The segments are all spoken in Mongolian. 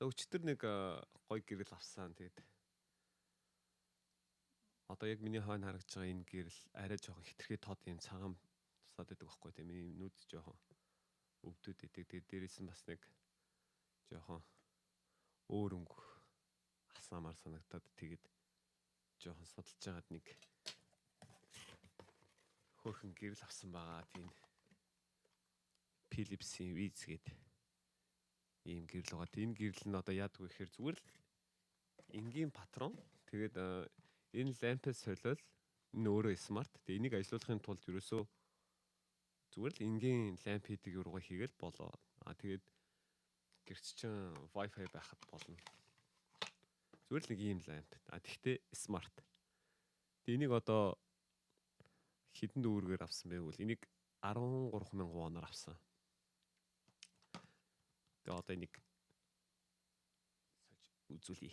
За, өчтөр нэг гоё гэрэл авсан. Тэгээд одоо яг миний хойно харагдж байгаа энэ гэрэл арай жоохон хэтэрхий тод юм цагаан тусаад байдаг байхгүй, тийм, миний нүд жоохон өвдөд идэг. Тэгээд дээрээс нь бас нэг жоохон өөр өнгө асаамаар санагтаад, тэгээд жоохон судалж байгаад нэг хөөрхөн гэрэл авсан байгаа. Тийм, Philips-ийн Wiz гэдэг ийм гэрэл байгаа. Энэ гэрэл нь одоо яадаг вэ гэхээр зүгээр л энгийн патрон. Тэгээд энэ лампыг солиол энэ өөрөө smart. Тэгээд энийг ажилуулахын тулд ерөөсөө зүгээр л энгийн ламп хийдэг юуруугаа хийгээл болоо. А тэгээд гэрч чин Wi-Fi байхад болно. Зүгээр л нэг ийм ламп. А тэгтээ smart. Тэгээд энийг одоо хэдэн дүүргээр авсан бэ гэвэл энийг 13,000 воноор авсан. Тэгээ одоо энийг сольж үзүүлье.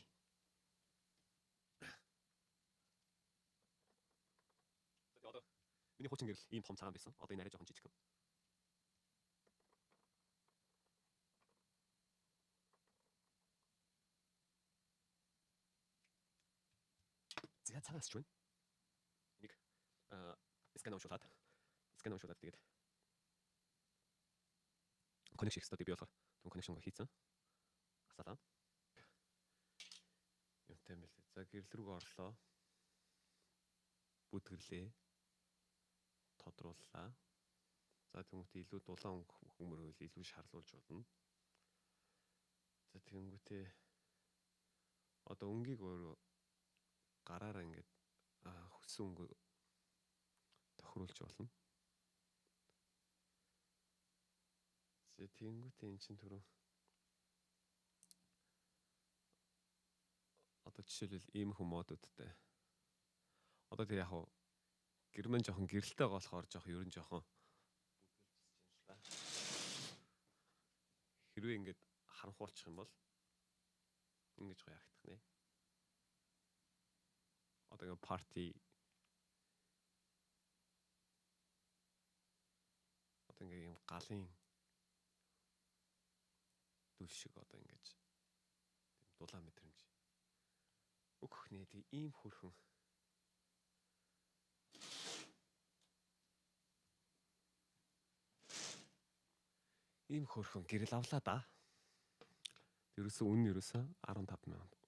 Тэгээ одоо миний хуучин гэрэл ийм том цагаан байсан. Одоо энэ арай жоохон жижигхэн. За, цагаан асч байна. Энийг скан уншуулад тэгээд connection хийх хэрэгтэй, би болохоор түн connection хийцэн. Асаалаа. Юмтай юм билээ. За, гэрэл рүү орлоо. Бүдгэрлээ. Тодрууллаа. За, тэнгуүтээ илүү дулаан өнгө хүмүүрвэл илүү шарлуулж болно. За, тэнгуүтээ одоо өнгийг өөрөө гараараа ингээд хүссэн өнгө тохируулж болно. За, тэнгуүтээ эн чинь түрүү одоо жишээлбэл ийм хүн mode уудтай. Одоо тэг яг хуу гэрмэн жоохон гэрэлтэй болохоор жоох ер нь жоохон бүдгэлжсэн л та. Хэрвээ ингээд харанхуулчих юм бол ингэж гоё харагдах нэ. Одоо ингээд party, одоо ингээд юм галын дүл шиг одоо ингэж тийм дулаан мэдрэмж өгөх нэ. Тэг ийм хөөрхөн гэрэл авлаа да. Ерөөсөө үнэ ерөөсөө 15 мянга